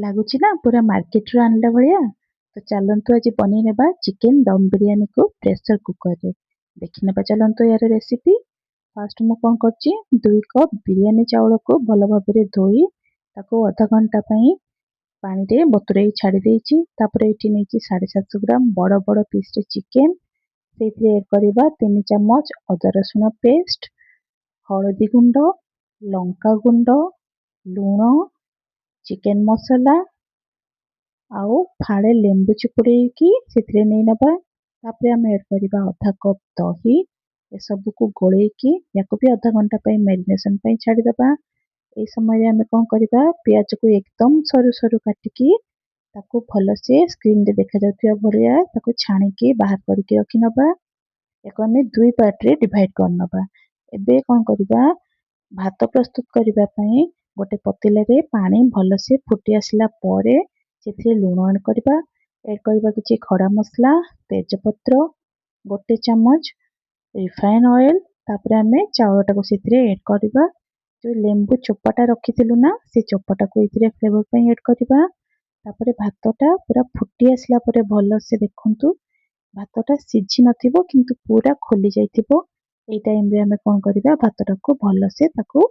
ଲାଗୁଛି ନା ପୁରା ମାର୍କେଟରୁ ଆଣିଲା ଭଳିଆ? ତ ଚାଲନ୍ତୁ, ଆଜି ବନେଇ ନେବା ଚିକେନ ଦମ୍ ବିରିୟାନୀକୁ ପ୍ରେସର କୁକରରେ। ଦେଖିନେବା ଚାଲନ୍ତୁ ଏହାର ରେସିପି। ଫାଷ୍ଟ ମୁଁ କ'ଣ କରିଛି? 2 କପ୍ ବିରିୟାନୀ ଚାଉଳକୁ ଭଲ ଭାବରେ ଧୋଇ ତାକୁ ଅଧ ଘଣ୍ଟା ପାଇଁ ପାଣିରେ ବତୁରେଇ ଛାଡ଼ି ଦେଇଛି। ତାପରେ ଏଇଠି ନେଇଛି 750 ଗ୍ରାମ ବଡ଼ ବଡ଼ ପିସ୍ରେ ଚିକେନ। ସେଇଥିରେ ଏଡ଼୍ କରିବା 3 ଚାମଚ ଅଦା ରସୁଣ ପେଷ୍ଟ, ହଳଦୀ ଗୁଣ୍ଡ, ଲଙ୍କା ଗୁଣ୍ଡ, ଲୁଣ, ଚିକେନ ମସଲା ଆଉ ଫାଳେ ଲେମ୍ବୁ ଚିପୁଡ଼େଇକି ସେଥିରେ ନେଇ ନେବା। ତାପରେ ଆମେ ଏଡ଼୍ କରିବା ଅଧା କପ୍ ଦହି। ଏସବୁକୁ ଗୋଳେଇକି ୟାକୁ ବି ଅଧ ଘଣ୍ଟା ପାଇଁ ମ୍ୟାରିନେସନ୍ ପାଇଁ ଛାଡ଼ିଦେବା। ଏଇ ସମୟରେ ଆମେ କ'ଣ କରିବା? ପିଆଜକୁ ଏକଦମ ସରୁ ସରୁ କାଟିକି ତାକୁ ଭଲସେ ସ୍କ୍ରିନରେ ଦେଖାଯାଉଥିବା ଭଳିଆ ତାକୁ ଛାଣିକି ବାହାର କରିକି ରଖିନେବା। ୟାକୁ ଆମେ ଦୁଇ ପାର୍ଟରେ ଡିଭାଇଡ଼ କରିନେବା। ଏବେ କ'ଣ କରିବା? ଭାତ ପ୍ରସ୍ତୁତ କରିବା ପାଇଁ ଗୋଟେ ପତିଲାରେ ପାଣି ଭଲସେ ଫୁଟି ଆସିଲା ପରେ ସେଥିରେ ଲୁଣ ଆଡ଼୍ କରିବା। ଏଡ଼୍ କରିବା କିଛି ଖଡ଼ା ମସଲା, ତେଜପତ୍ର, 1 ଚାମଚ ରିଫାଇନ୍ ଅଏଲ୍। ତାପରେ ଆମେ ଚାଉଳଟାକୁ ସେଥିରେ ଏଡ଼୍ କରିବା। ଯେଉଁ ଲେମ୍ବୁ ଚୋପାଟା ରଖିଥିଲୁ ନା, ସେ ଚୋପାଟାକୁ ଏଇଥିରେ ଫ୍ଲେଭର ପାଇଁ ଏଡ଼୍ କରିବା। ତାପରେ ଭାତଟା ପୁରା ଫୁଟି ଆସିଲା ପରେ, ଭଲସେ ଦେଖନ୍ତୁ, ଭାତଟା ସିଝି ନଥିବ କିନ୍ତୁ ପୁରା ଖୋଲି ଯାଇଥିବ। ଏଇ ଟାଇମ୍ରେ ଆମେ କ'ଣ କରିବା? ଭାତଟାକୁ ଭଲସେ ତାକୁ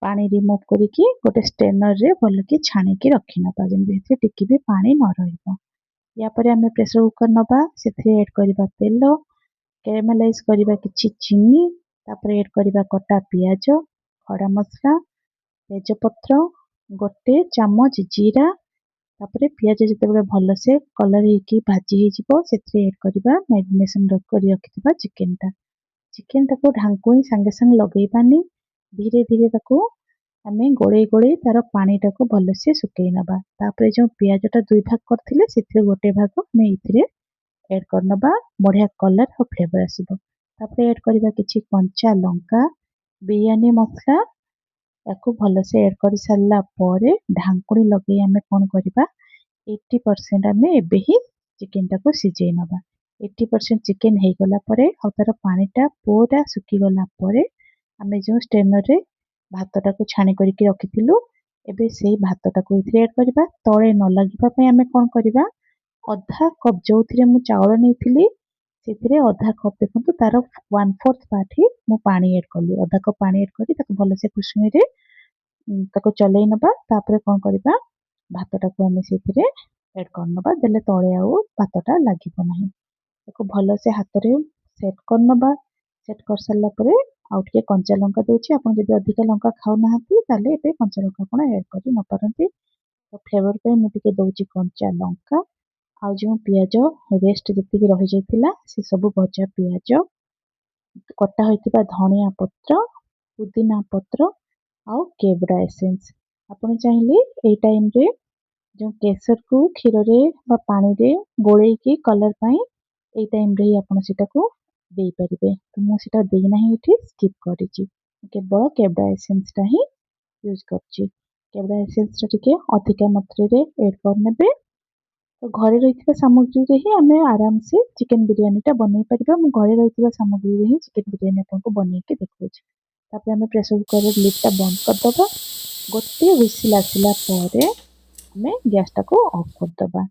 ପାଣି ରିମୁଭ୍ କରିକି ଗୋଟେ ଷ୍ଟ୍ରେନରରେ ଭଲକି ଛାଣିକି ରଖିନେବା, ଯେମିତି ସେଥିରେ ଟିକେ ବି ପାଣି ନ ରହିବ। ୟା ପରେ ଆମେ ପ୍ରେସର କୁକର ନେବା। ସେଥିରେ ଏଡ଼୍ କରିବା ତେଲ, କ୍ୟାରାମେଲାଇଜ୍ କରିବା କିଛି ଚିନି। ତାପରେ ଏଡ଼୍ କରିବା କଟା ପିଆଜ, ଖଡ଼ା ମସଲା, ତେଜପତ୍ର, 1 ଚାମଚ ଜିରା। ତାପରେ ପିଆଜ ଯେତେବେଳେ ଭଲସେ କଲର୍ ହେଇକି ଭାଜି ହେଇଯିବ, ସେଥିରେ ଏଡ଼୍ କରିବା ମ୍ୟାରିନେସନ୍ କରି ରଖିଥିବା ଚିକେନଟା। ଚିକେନଟାକୁ ଢାଙ୍କୁଣୀ ସାଙ୍ଗେ ସାଙ୍ଗେ ଲଗେଇବାନି। ଧୀରେ ଧୀରେ ତାକୁ ଆମେ ଗୋଳେଇ ଗୋଳେଇ ତାର ପାଣିଟାକୁ ଭଲସେ ଶୁଖେଇ ନେବା। ତାପରେ ଯେଉଁ ପିଆଜଟା ଦୁଇ ଭାଗ କରିଥିଲେ, ସେଥିରେ ଗୋଟେ ଭାଗ ଆମେ ଏଇଥିରେ ଏଡ଼୍ କରିନେବା। ବଢ଼ିଆ କଲର୍ ଆଉ ଫ୍ଲେଭର୍ ଆସିବ। ତାପରେ ଏଡ଼୍ କରିବା କିଛି କଞ୍ଚା ଲଙ୍କା, ବିରିୟାନୀ ମସଲା। ତାକୁ ଭଲସେ ଏଡ଼୍ କରିସାରିଲା ପରେ ଢାଙ୍କୁଣୀ ଲଗେଇ ଆମେ କ'ଣ କରିବା? 80% ଆମେ ଏବେ ହିଁ ଚିକେନଟାକୁ ସିଝେଇ ନେବା। 80% ଚିକେନ ହେଇଗଲା ପରେ ଆଉ ତାର ପାଣିଟା ପୁରା ଶୁଖିଗଲା ପରେ ଆମେ ଯେଉଁ ଷ୍ଟ୍ରେନରରେ ଭାତଟାକୁ ଛାଣି କରିକି ରଖିଥିଲୁ, ଏବେ ସେଇ ଭାତଟାକୁ ଏଥିରେ ଏଡ଼୍ କରିବା। ତଳେ ନ ଲାଗିବା ପାଇଁ ଆମେ କ'ଣ କରିବା? ଅଧା କପ୍, ଯେଉଁଥିରେ ମୁଁ ଚାଉଳ ନେଇଥିଲି ସେଥିରେ ଅଧା କପ୍, ଦେଖନ୍ତୁ, ତାର 1/4 ପାର୍ଟ ହିଁ ମୁଁ ପାଣି ଏଡ଼୍ କଲି। ଅଧା କପ୍ ପାଣି ଏଡ଼୍ କରି ତାକୁ ଭଲସେ ଖୁସୁଣିରେ ତାକୁ ଚଲେଇ ନେବା। ତାପରେ କ'ଣ କରିବା? ଭାତଟାକୁ ଆମେ ସେଥିରେ ଏଡ଼୍ କରିନେବା। ଦେଲେ ତଳେ ଆଉ ଭାତଟା ଲାଗିବ ନାହିଁ। ତାକୁ ଭଲସେ ହାତରେ ସେଟ୍ କରିନେବା। ସେଟ୍ କରିସାରିଲା ପରେ ଆଉ ଟିକେ କଞ୍ଚା ଲଙ୍କା ଦେଉଛି। ଆପଣ ଯଦି ଅଧିକା ଲଙ୍କା ଖାଉନାହାନ୍ତି, ତାହେଲେ ଏବେ କଞ୍ଚା ଲଙ୍କା ଆପଣ ଏଡ଼୍ କରି ନପାରନ୍ତି। ତ ଫ୍ଲେଭର ପାଇଁ ମୁଁ ଟିକେ ଦେଉଛି କଞ୍ଚା ଲଙ୍କା। ଆଉ ଯେଉଁ ପିଆଜ ରେଷ୍ଟ ଯେତିକି ରହିଯାଇଥିଲା, ସେ ସବୁ ଭଜା ପିଆଜ, କଟା ହୋଇଥିବା ଧଣିଆ ପତ୍ର, ପୁଦିନା ପତ୍ର ଆଉ କେବଡ଼ା ଏସେନ୍ସ। ଆପଣ ଚାହିଁଲେ ଏଇ ଟାଇମ୍ରେ ଯେଉଁ କେଶରକୁ କ୍ଷୀରରେ ବା ପାଣିରେ ଗୋଳେଇକି କଲର୍ ପାଇଁ ଏଇ ଟାଇମ୍ରେ ହିଁ ଆପଣ ସେଇଟାକୁ ଦେଇପାରିବେ। ତ ମୁଁ ସେଇଟା ଦେଇନାହିଁ, ଏଠି ସ୍କିପ୍ କରିଛି। କେବଳ କେବଡ଼ା ଏସେନ୍ସଟା ହିଁ ୟୁଜ୍ କରୁଛି। କେବଡ଼ା ଏସେନ୍ସଟା ଟିକେ ଅଧିକା ମାତ୍ରାରେ ଏଡ଼୍ କରିନେବେ। ତ ଘରେ ରହିଥିବା ସାମଗ୍ରୀରେ ହିଁ ଆମେ ଆରାମସେ ଚିକେନ ବିରିୟାନୀଟା ବନେଇ ପାରିବା। ମୁଁ ଘରେ ରହିଥିବା ସାମଗ୍ରୀରେ ହିଁ ଚିକେନ ବିରିୟାନୀ ଆପଣଙ୍କୁ ବନେଇକି ଦେଖାଉଛି। ତାପରେ ଆମେ ପ୍ରେସର କୁକରର ଲିଡ଼୍ଟା ବନ୍ଦ କରିଦେବା। ଗୋଟିଏ ହ୍ୱିସିଲ୍ ଆସିଲା ପରେ ଆମେ ଗ୍ୟାସଟାକୁ ଅଫ୍ କରିଦେବା।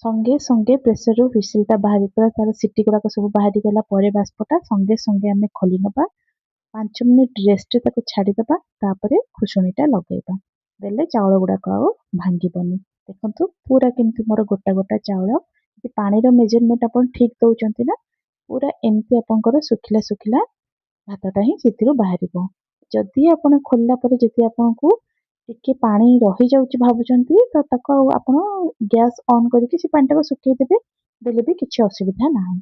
ସଙ୍ଗେ ସଙ୍ଗେ ପ୍ରେସରରୁ ହ୍ୱିସିଲ୍ଟା ବାହାରି ପୁରା ତାର ସିଟି ଗୁଡ଼ାକ ସବୁ ବାହାରିଗଲା ପରେ ବାଷ୍ପଟା ସଙ୍ଗେ ସଙ୍ଗେ ଆମେ ଖୋଲି ନେବା। 5 ମିନିଟ୍ ରେଷ୍ଟରେ ତାକୁ ଛାଡ଼ିଦେବା। ତାପରେ ଖୁସୁଣିଟା ଲଗେଇବା। ଦେଲେ ଚାଉଳ ଗୁଡ଼ାକ ଆଉ ଭାଙ୍ଗିବନି। ଦେଖନ୍ତୁ, ପୁରା କେମିତି ମୋର ଗୋଟା ଗୋଟା ଚାଉଳ। ଯଦି ପାଣିର ମେଜରମେଣ୍ଟ ଆପଣ ଠିକ୍ ଦେଉଛନ୍ତି ନା, ପୁରା ଏମିତି ଆପଣଙ୍କର ଶୁଖିଲା ଶୁଖିଲା ଭାତଟା ହିଁ ସେଥିରୁ ବାହାରିବ। ଯଦି ଆପଣ ଖୋଲିଲା ପରେ ଯଦି ଆପଣଙ୍କୁ ଟିକେ ପାଣି ରହିଯାଉଛି ଭାବୁଛନ୍ତି, ତ ତାକୁ ଆଉ ଆପଣ ଗ୍ୟାସ୍ ଅନ୍ କରିକି ସେ ପାଣିଟାକୁ ଶୁଖେଇ ଦେବେ, ଦେଲେ ବି କିଛି ଅସୁବିଧା ନାହିଁ।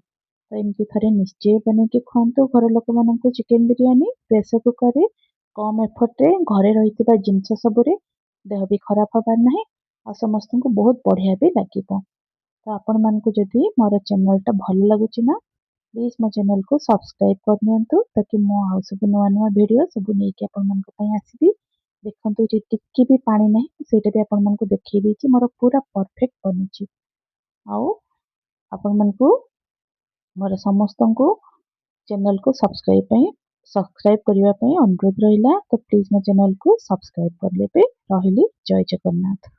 ତ ଏମିତି ଥରେ ନିଶ୍ଚୟ ବନେଇକି ଖୁଆନ୍ତୁ ଘର ଲୋକମାନଙ୍କୁ ଚିକେନ ବିରିୟାନୀ ପ୍ରେସର କୁକରରେ, କମ୍ ଏଫର୍ଟରେ, ଘରେ ରହିଥିବା ଜିନିଷ ସବୁରେ। ଦେହ ବି ଖରାପ ହେବାର ନାହିଁ ଆଉ ସମସ୍ତଙ୍କୁ ବହୁତ ବଢ଼ିଆ ବି ଲାଗିବ। ତ ଆପଣମାନଙ୍କୁ ଯଦି ମୋର ଚ୍ୟାନେଲଟା ଭଲ ଲାଗୁଛି ନା, ପ୍ଲିଜ୍ ମୋ ଚ୍ୟାନେଲକୁ ସବସ୍କ୍ରାଇବ୍ କରିନିଅନ୍ତୁ, ତାକି ମୁଁ ଆଉ ସବୁ ନୂଆ ନୂଆ ଭିଡ଼ିଓ ସବୁ ନେଇକି ଆପଣମାନଙ୍କ ପାଇଁ ଆସିବି। ଦେଖନ୍ତୁ, ଏଠି ଟିକେ ବି ପାଣି ନାହିଁ। ସେଇଟା ବି ଆପଣମାନଙ୍କୁ ଦେଖେଇ ଦେଇଛି। ମୋର ପୁରା ପରଫେକ୍ଟ ବନିଛି। ଆଉ ଆପଣମାନଙ୍କୁ ମୋର ସମସ୍ତଙ୍କୁ ଚ୍ୟାନେଲକୁ ସବସ୍କ୍ରାଇବ୍ କରିବା ପାଇଁ ଅନୁରୋଧ ରହିଲା। ତ ପ୍ଲିଜ୍ ମୋ ଚ୍ୟାନେଲକୁ ସବସ୍କ୍ରାଇବ୍ କରିନେବେ। ରହିଲି, ଜୟ ଜଗନ୍ନାଥ।